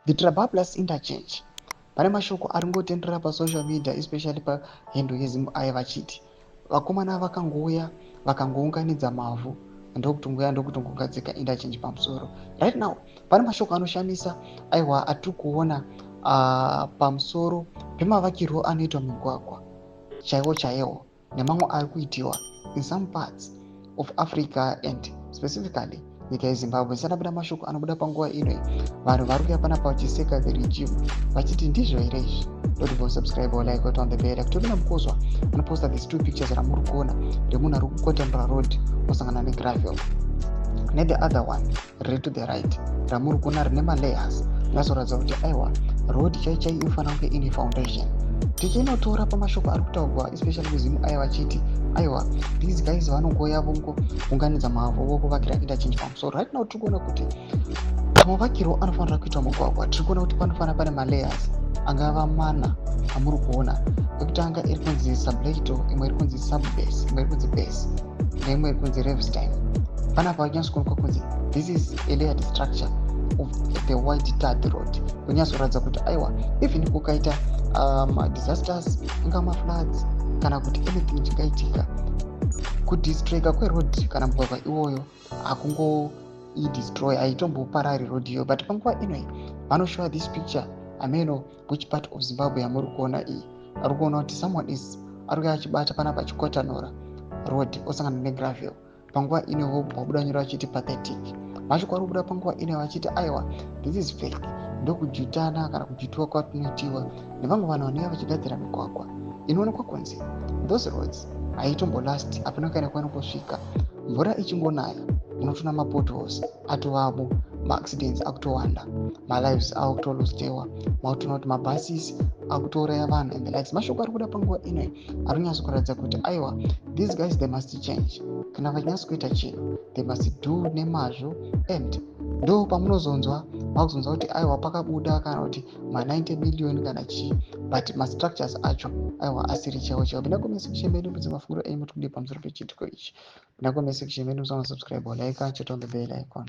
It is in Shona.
The Trabablas Interchange. Pane mashoko ari ngotenderera pasocial media, especially pahandle yeZimEye, vachiti vakomana vakangouya vakangounganidza mavhu, ndokutongoya ndokutongogadzika interchange pamusoro. Right now pane mashoko anoshamisa, aiwa, atiri kuona pamusoro pemavakirwo anoitwa migwagwa chaiwo chaiwo nemamwe ari kuitiwa in some parts of Africa and specifically nyika yeZimbabwe. Ndisanapinda mashoko anobuda panguva ino, vanhu vari kuya panapa vachiseka the regime, vachiti ndizvo here izvi? Don't subscribe or like on the bell. Kutopinda mukozwa anoposta these two pictures ramuri kuona remunhu ari kukotanura road osangana negravel, nethe other one riri to the right ramuri kuona rine malayers, nyatsoratidza kuti aiwa, road chai chai inofanira kunge ine foundation. Tichinotora pamashoko ari kutaurwa, especially kuZimEye, vachiti aiwa, these guys vanongoya vongounganidza mavhu vokuvakira interchange pamusoro. Right now tiri kuona kuti pamavakiro anofanira kuitwa mugwagwa, tiri kuona kuti panofanira pane malayers angava mana amuri kuona. Ekutanga iri kunzi subleito, imwe iri kunzi subbase, imwe iri kunzi base, neimwe iri kunzi revstime. Panapa panyatsokuonekwa kunzi this is a layered structure of the white tarred road, kunyatsoratidza kuti aiwa, even kukaita disasters, inga mafloods kana kuti anything chingaitika, kudestroyika kweroad kana mugwagwa iwoyo hakungoidestroy, haitomboparari road iyoyo. But panguva inoi vanoshowa this picture, ameno which part of Zimbabwe yamuri kuona iyi, ari kuona kuti someone is ari kuya achibata panapa achikotanura road osangana negravel. Panguva ino wabuda nyora vachiti pathetic. Mashoko ari kubuda panguva ino vachiti aiwa, this is fake, ndokujutana kana kujutiwa kwatinoitiwa nevamwe vanhu vanouya vachigadzira migwagwa inoonekwa kunzi those roads haitombolast. Hapana kana kwainombosvika. Mvura ichingonaya unotoona mapotholes atovamo, maaccidents akutowanda, malives akutolostewa, makutoona kuti mabuses akutouraya vanhu and the likes. Mashoko ari kuda panguva ino ari kunyatso kuratidza kuti aiwa, these guys, they must change. Kana vachinyatso kuita chinhu, they must do nemazvo. And ndo pamunozonzwa makuzonzwa kuti aiwa, pakabuda kana kuti ma90 million kana chii, but mastructures acho aiwa asiri chaiwo chaiwo. Pinda comment section medu, mudze mafungiro enyu muti kudii pamusoro pechiitiko ichi. Pinda comment section medu, musana subscribe, like, turn on the bell icon.